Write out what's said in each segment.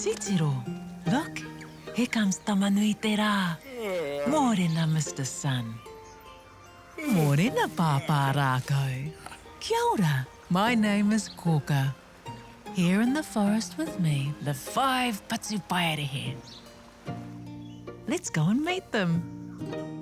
Titiro, look, here comes Tama-nui-te-rā. Mōrena, Mister Sun. Mōrena, Pāpā Rākau. Kia ora, my name is Kōka. Here in the forest with me live five patupaiarehe. Let's go and meet them.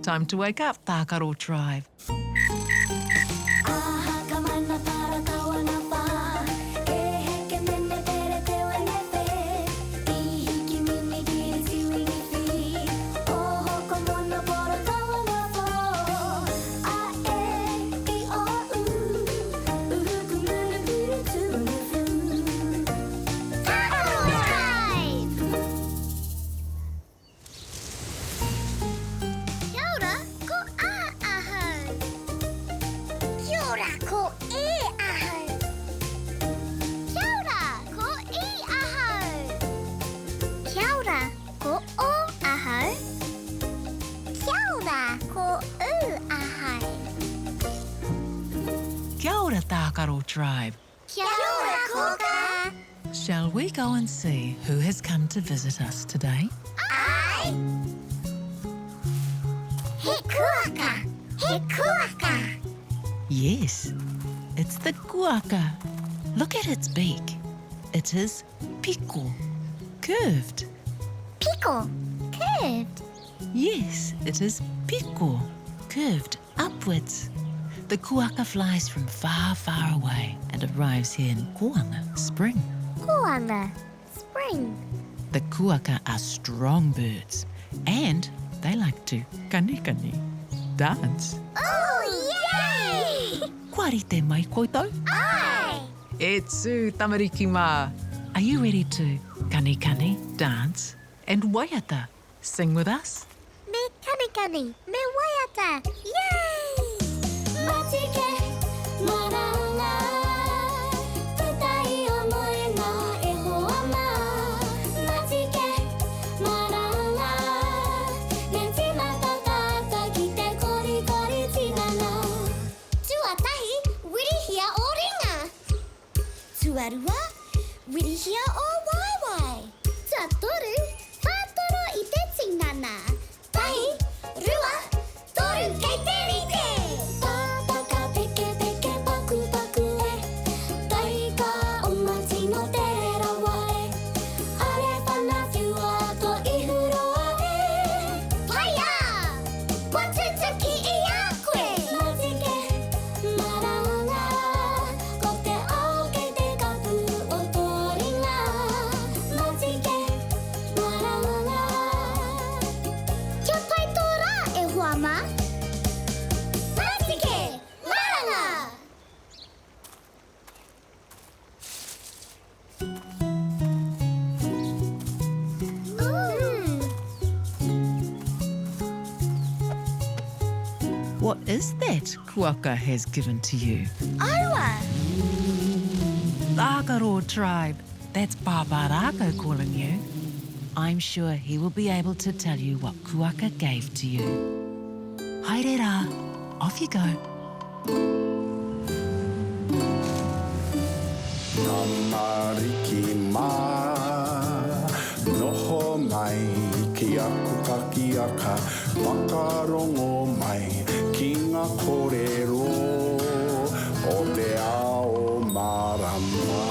Time to wake up, Tākaro tribe. Kia ora, ko A ahau. Kia ora, ko E ahau. Kia ora, ko I ahau. Kia ora, ko O ahau. Kia ora, ko U ahau. Kia ora, Tākaro Tribe. Kia ora, Kōkā! Shall we go and see who has come to visit us today? Āe! He kuaka! He kuaka! Yes, it's the kuaka. Look at its beak. It is piko, curved. Piko, curved? Yes, it is piko, curved upwards. The kuaka flies from far, far away and arrives here in Kōanga, spring. Kōanga, spring. The kuaka are strong birds and they like to kanikani, dance. Oh, yay! Kua rite mai koutou? Āe! E tū, tamariki mā! Are you ready to kanikani, dance, and waiata, sing with us? Me kanikani, me waiata, yay! Matike, maranga, puta i o moenga e hoa mā. Matike, maranga, me tīmata tātou ki te korikori tinana. Tuatahi, wirihia ō ringa. Tuarua, wirihia ō waewae. Tuatoru, whātoro i te tinana. Tahi, rua, toru, kei te rite! Pāpaka pekepeke pakupaku e, Taika oma tino tere rawa e, Are whana whiua to ihu roa e. Paia! Kua tutuki i a koe! Matike, maranga, ko te ao kei te kapu o tō ringa. Matike, maranga. Kia pai tō rā, e hoa mā! Matike, maranga! What is that Kuaka has given to you? Aua! Tākaro tribe, that's Pāpā Rākau calling you. I'm sure he will be able to tell you what Kuaka gave to you. Haere rā, off you go. Tamariki mā, noho mai ki aku kakiaka, whakarongo mai ki ngā kōrero o te ao mārama.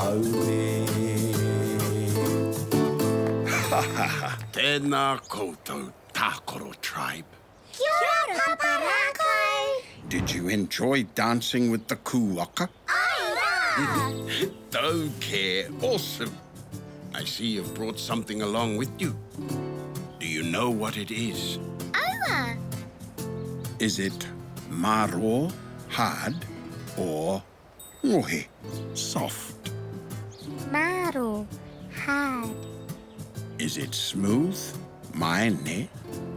Aue. Tēnā koutou Tākaro tribe. Kia ora, Papa Rākau! Did you enjoy dancing with the kūaka? Āe rā! Tau kē, awesome! I see you've brought something along with you. Do you know what it is? Aua! Is it mārō, hard, or ngohe, soft? Mārō, hard. Is it smooth, maene,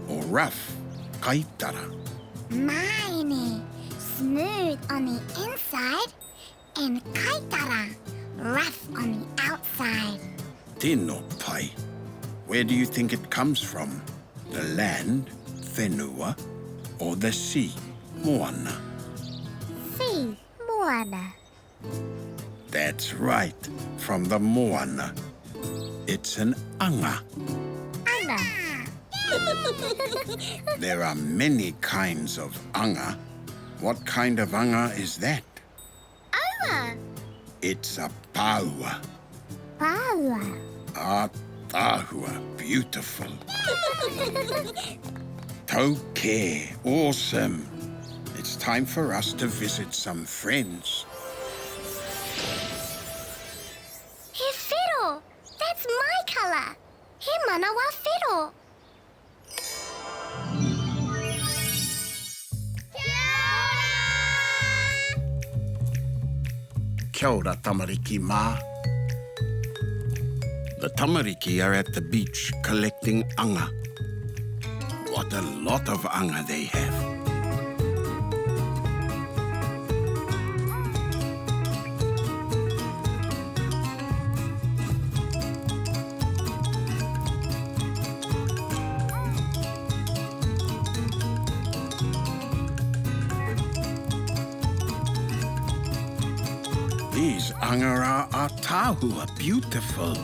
or rough, kaitara? Maene, smooth on the inside, and kaitara, rough on the outside. Tino pai. Where do you think it comes from? The land, whenua, or the sea, moana? Sea, moana. That's right, from the moana. It's an anga. Anga. There are many kinds of anga. What kind of anga is that? Aua. It's a paua. Paua. Atahua, beautiful. Tauke, awesome. It's time for us to visit some friends. He whero. That's my colour. He manawa whero. Kia ora! Kia ora, tamariki mā. The tamariki are at the beach collecting anga. What a lot of anga they have. These anga are tahua, beautiful.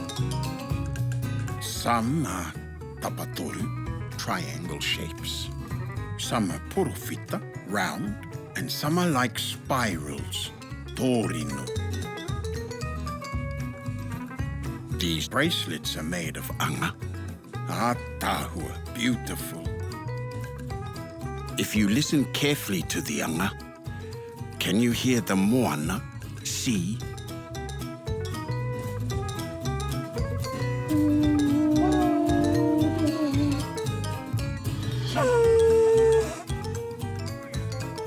Some are tapatoru, triangle shapes. Some are porowhita, round, and some are like spirals, tōrino. These bracelets are made of anga. Atahua, beautiful. If you listen carefully to the anga, can you hear the moana, sea?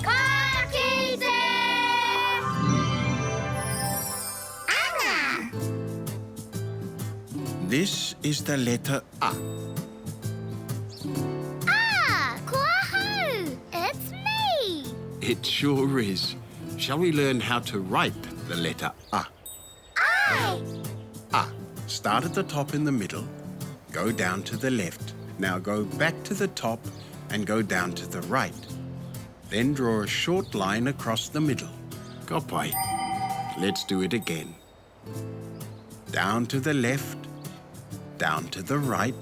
Ka kite! Anga! This is the letter A. Ah, ko ahau! It's me! It sure is. Shall we learn how to write the letter A? I! A. Start at the top in the middle, go down to the left. Now go back to the top and go down to the right. Then draw a short line across the middle. Ka pai. Let's do it again. Down to the left, down to the right,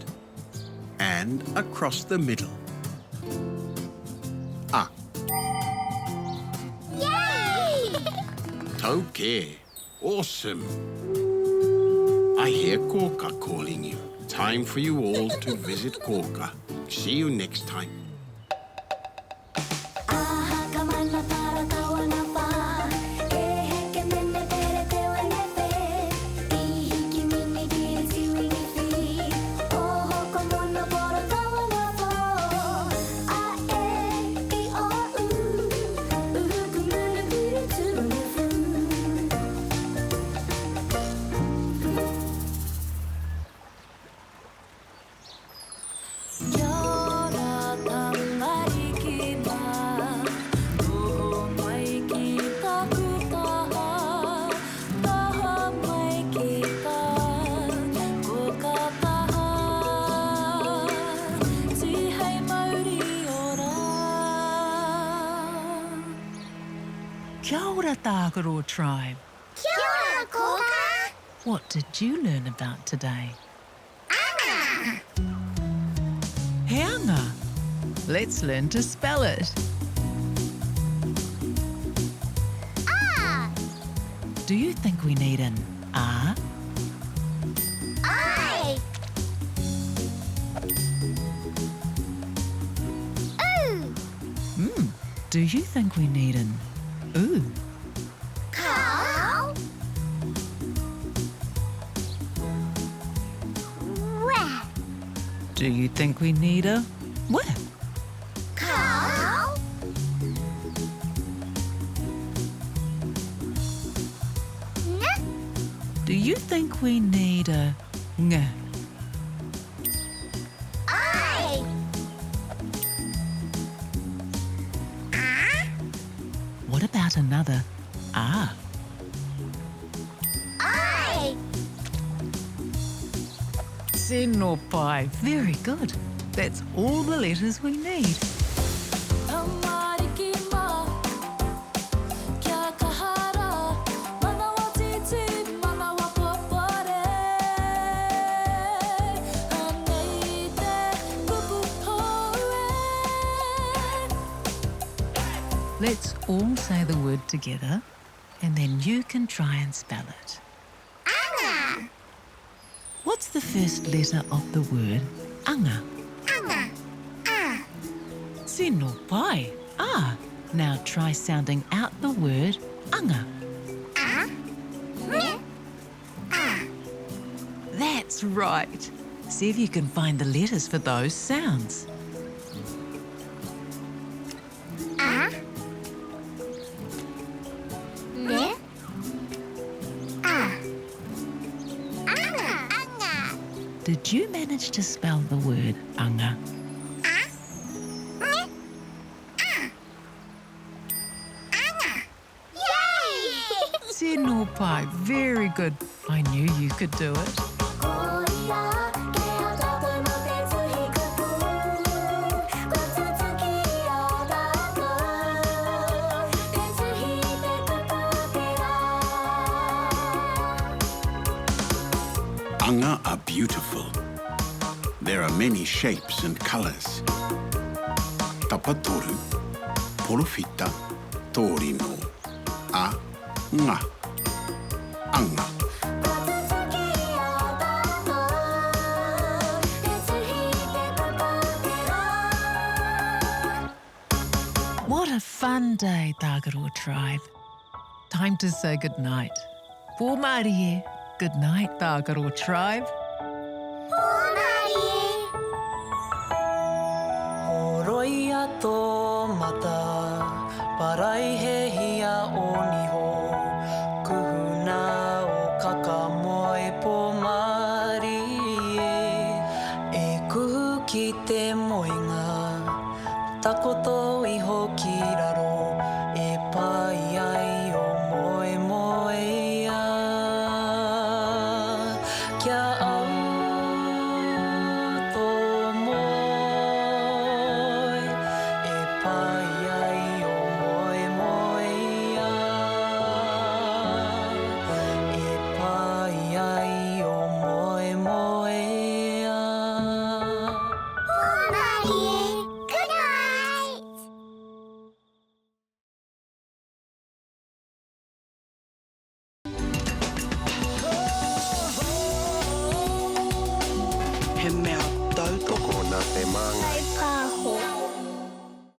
and across the middle. A. Yay! Tauke. Awesome. I hear Kōka calling you. Time for you all to visit Kōka. See you next time. Kia ora tamariki mā, noho mai ki taku taha, taha mai ki tā, ko ka taha, tihei mauri ora. Kia ora Tākaro tribe. Kia ora, Kōka! What did you learn about today? Anga! He anga. Let's learn to spell it. Ah! Do you think we need an A? I! Ooh! Do you think we need an U? Cow! Where? Do you think we need a W? Cow! N? Do you think we need a Ng? I! Ah? What about another A? I! Tino pai. Very good. That's all the letters we need. Tamariki mā, kia kaha rā, manawa titi. Let's all say the word together and then you can try and spell it. Anga. What's the first letter of the word anga? Anga. A. Tino pai. Ah. Now try sounding out the word anga. A. N. A. That's right. See if you can find the letters for those sounds. A. N. A. Anga. Anga. Did you manage to spell the word anga? A. N. A. Anga. Yay! Tino pai. Very good. I knew you could do it. Anga are beautiful. There are many shapes and colours. Tapatoru, porowhita, tōrino, a, nga, anga. What a fun day, Tākaro Tribe. Time to say goodnight. Pō mārie. Good night, Tākaro Tribe. Pō mārie. Horoia tō mata, paraihe.